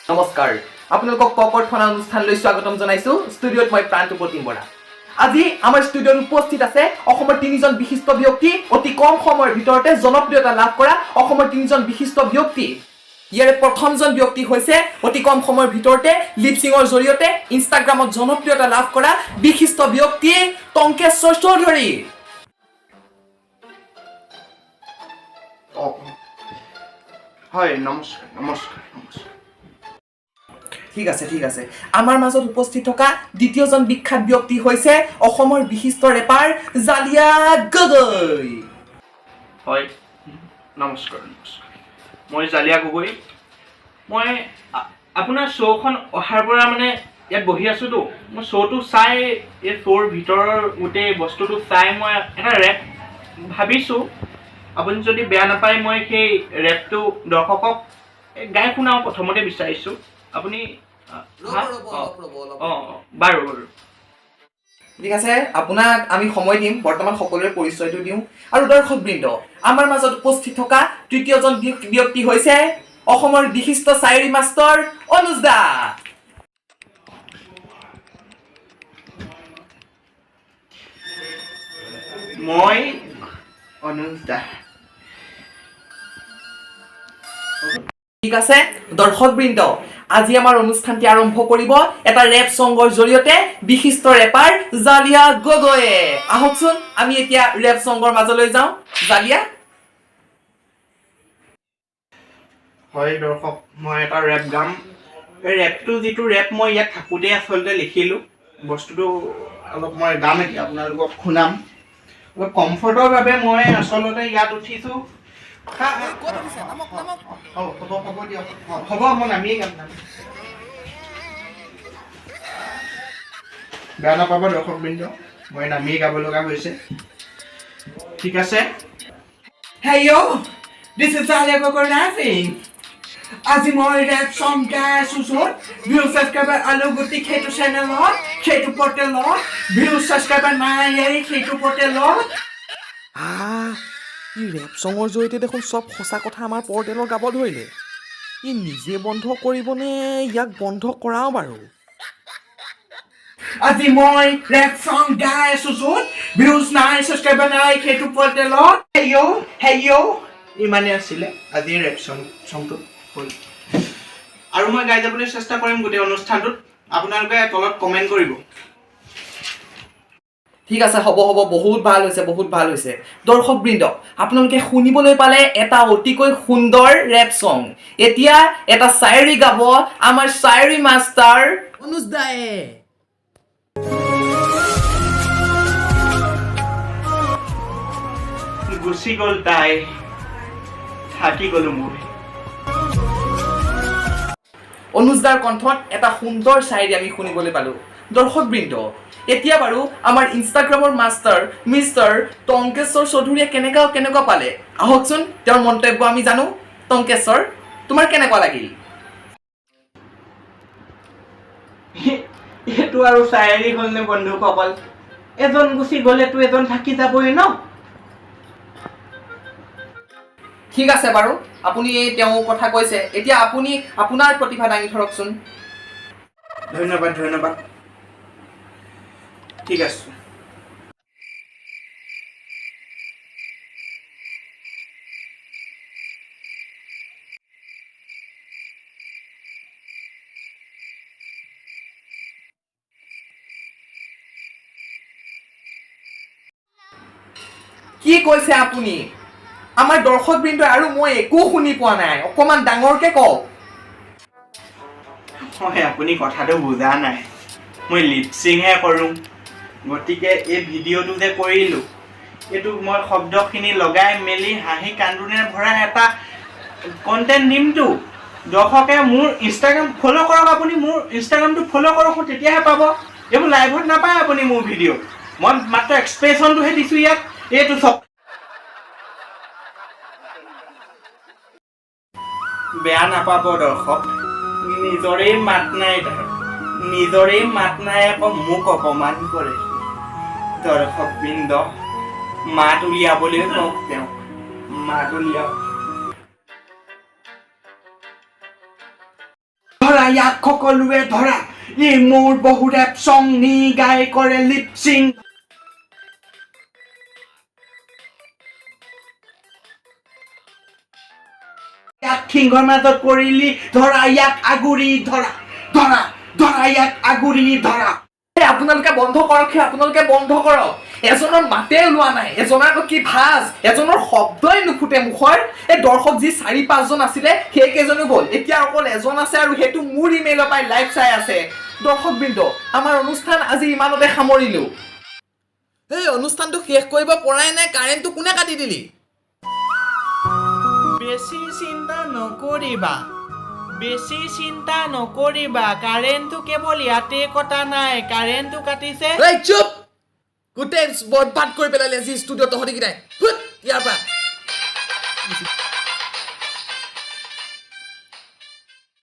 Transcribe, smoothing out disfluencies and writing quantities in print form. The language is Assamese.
নমস্কাৰ, আপোনালোকক ককৰ্থনা অনুষ্ঠানলৈ স্বাগতম জনাইছো। ষ্টুডিঅ'ত মই প্ৰান্ত প্ৰতিম বৰা। আজি আমাৰ ষ্টুডিঅ'ত উপস্থিত আছে অসমৰ তিনিজন বিশিষ্ট ব্যক্তি, অতি কম সময়ৰ ভিতৰতে জনপ্ৰিয়তা লাভ কৰা অসমৰ তিনিজন বিশিষ্ট ব্যক্তি। ইয়াৰে প্ৰথমজন ব্যক্তি হৈছে অতি কম সময়ৰ ভিতৰতে লিপচিঙৰ জৰিয়তে ইনষ্টাগ্ৰামত জনপ্ৰিয়তা লাভ কৰা বিশিষ্ট ব্যক্তি টংকেশ্বৰ চৌধুৰী। হয়, নমস্কাৰ নমস্কাৰ নমস্কাৰ। ঠিক আছে, ঠিক আছে। আমাৰ মাজত উপস্থিত থকা দ্বিতীয়জন বিখ্যাত ব্যক্তি হৈছে অসমৰ বিশিষ্ট ৰেপাৰ জালিয়া গগৈ। হয়, নমস্কাৰ নমস্কাৰ। মই জালিয়া গগৈ। মই আপোনাৰ শ্ব'খন অহাৰ পৰা মানে ইয়াত বহি আছোঁতো, মই শ্ব'টো চাই, এই শ্ব'ৰ ভিতৰৰ গোটেই বস্তুটো চাই মই এটা ৰেপ ভাবিছোঁ। আপুনি যদি বেয়া নাপায়, মই সেই ৰেপটো দৰ্শকক গাই শুনাওঁ প্ৰথমতে বিচাৰিছোঁ। আপুনি অঁ অঁ বাৰু বাৰু। ঠিক আছে, আপোনাক আমি সময় দিম। বৰ্তমান সকলোৰে পৰিচয়টো দিওঁ। আৰু দৰ্শকবৃন্দ, আমাৰ মাজত উপস্থিত থকা তৃতীয়জন ব্যক্তি হৈছে অসমৰ বিশিষ্ট চায়েৰী মাষ্টৰ অনুজ দা। মই অনুজ দা। ঠিক আছে দৰ্শকবৃন্দ, আজি আমাৰ অনুষ্ঠানটি আৰম্ভ কৰিব এটা ৰেপ ছংগৰ জৰিয়তে বিশিষ্ট ৰেপাৰ জালিয়া গগৈয়ে। আহকচোন, আমি এতিয়া ৰেপ ছংগৰ মাজলৈ যাওঁ। জালিয়া। হয় দৰ্শক, মই এটা ৰেপ গাম। এই ৰেপটো, যিটো ৰেপ মই ইয়াত থাকোঁতেই আচলতে লিখিলোঁ, বস্তুটো অলপ মই গাম এতিয়া, আপোনালোকক শুনাম। অলপ কমফৰ্টৰ বাবে মই আচলতে ইয়াত উঠিছোঁ। হ'ব হ'ব দিয়ক, হ'ব, মই নামিয়েই গাম। নামি বেয়া নাপাব দৰ্শকবৃন্দ, মই নামিয়েই গাব লগা হৈছে। ঠিক আছে। Hey yo, this is Jalia Gogoi rapping. আজি মই ৰেপ চং গাই আছো, য'ত ভিউ ছাবস্ক্ৰাইবাৰ আলু গুটি সেইটো চেনেলত, সেইটো পৰ্টেলত ভিউ ছাবস্ক্ৰাইবাৰ নাই, এই সেইটো পৰ্টেলত। ই ৰেপ ছঙৰ জৰিয়তে দেখোন চব সঁচা কথা আমাৰ পৰ্টেলৰ গাব ধৰিলে। ই নিজে বন্ধ কৰিবনে ইয়াক বন্ধ কৰাওঁ বাৰু? আজি মই ৰেপ চং গাই আছো, য'ত ভিউজ নাই, ছাবস্ক্ৰাইবাৰ নাই সেইটো পৰ্টেলত। Hey yo, hey yo, ইমানেই আছিলে আজিৰ ৰেপ চংটো হ'ল। আৰু মই গাই যাবলৈ চেষ্টা কৰিম গোটেই অনুষ্ঠানটোত। আপোনালোকে তলত কমেণ্ট কৰিব। ঠিক আছে, হ'ব হ'ব, বহুত ভাল হৈছে, বহুত ভাল হৈছে। দৰ্শকবৃন্দ, আপোনালোকে শুনিবলৈ পালে এটা অতিকৈ সুন্দৰ ৰেপ ছং। এতিয়া এটা চায়েৰী গাব আমাৰ চায়েৰী মাষ্টাৰ অনুজ দায়ে। গুচি গ'ল তাই, থাকি গ'লো মই। অনুজ দাৰ কণ্ঠত এটা সুন্দৰ চায়েৰী আমি শুনিবলৈ পালোঁ। দৰ্শকবৃন্দ, এতিয়া বাৰু আমাৰ ইনষ্টাগ্ৰামৰ মাষ্টাৰ মিষ্টাৰ টংকেশ্বৰ চৌধুৰীয়ে কেনেকুৱা কেনেকুৱা পালে, আহকচোন তেওঁৰ মন্তব্য আমি জানো। টংকেশ্বৰ, তোমাৰ কেনেকুৱা লাগিল? এইটো আৰু চায়েৰী হ'লনে বন্ধুসকল? এজন গুচি গ'লেতো এজন থাকি যাবই ন। ঠিক আছে বাৰু, আপুনি তেওঁ কথা কৈছে। এতিয়া আপুনি আপোনাৰ প্ৰতিভা দাঙি ধৰকচোন। ধন্যবাদ ধন্যবাদ। ঠিক আছে। কি কৈছে আপুনি? আমাৰ দৰ্শকবৃন্দই আৰু মই একো শুনি পোৱা নাই, অকণমান ডাঙৰকে কওক। হয়, আপুনি কথাটো বুজা নাই। মই লিপচিংহে কৰোঁ, গতিকে এই ভিডিঅ'টো যে কৰিলোঁ, এইটো মই শব্দখিনি লগাই মেলি হাঁহি কান্দোনেৰে ভৰা এটা কণ্টেণ্ট দিমতো। দৰ্শকে মোৰ ইনষ্টাগ্ৰাম ফ'ল' কৰক, আপুনি মোৰ ইনষ্টাগ্ৰামটো ফ'ল' কৰক, তেতিয়াহে পাব। এইবোৰ লাইভত নাপায় আপুনি মোৰ ভিডিঅ'। মই মাত্ৰ এক্সপ্ৰেশ্যনটোহে দিছোঁ ইয়াত। এইটো চব বেয়া নাপাব দৰ্শক, নিজৰেই মাত নাই তাৰ, নিজৰেই মাত নাই, আকৌ মোক অপমান কৰে। দৰ্শকবৃন্দ, মাত উলিয়াবলৈ কওক তেওঁক, মাত উলিয়াওক। ধৰা ইয়াক সকলোৱে ধৰা। ই মোৰ বহু ৰেপ চং নি গাই কৰে লিপচিং। ইয়াক সিংহৰ মাজত পৰিলি, ধৰা ইয়াক আগুৰি ধৰা, ধৰা ধৰা ইয়াক আগুৰি ধৰা। এই আপোনালোকে বন্ধ কৰক হে, আপোনালোকে বন্ধ কৰক। এজনৰ মাতে ওলোৱা নাই, এজনৰ আকৌ কি ভাজ, এজনৰ শব্দই নুফুটে মুখৰ। এই দৰ্শক যি চাৰি পাঁচজন আছিলে সেইকেইজনো গ'ল, এতিয়া অকল এজন আছে আৰু সেইটো মোৰ ইমেইলৰ পৰাই লাইভ চাই আছে। দৰ্শকবৃন্দ, আমাৰ অনুষ্ঠান আজি ইমানতে সামৰিলো। এই অনুষ্ঠানটো শেষ কৰিব পৰাই নাই, কাৰেণ্টটো কোনে কাটি দিলি? বেছি চিন্তা নকৰিবা, বেছি চিন্তা নকৰিবা। কাৰেণ্টটো কেৱল ইয়াতে কটা নাই, কাৰেণ্টটো কাটিছে। এই চুপ, গোটেই বৰবাদ কৰি পেলালি আজি ষ্টুডিঅ' তহঁতিকেইটাই। ফুট ইয়াৰ পৰা।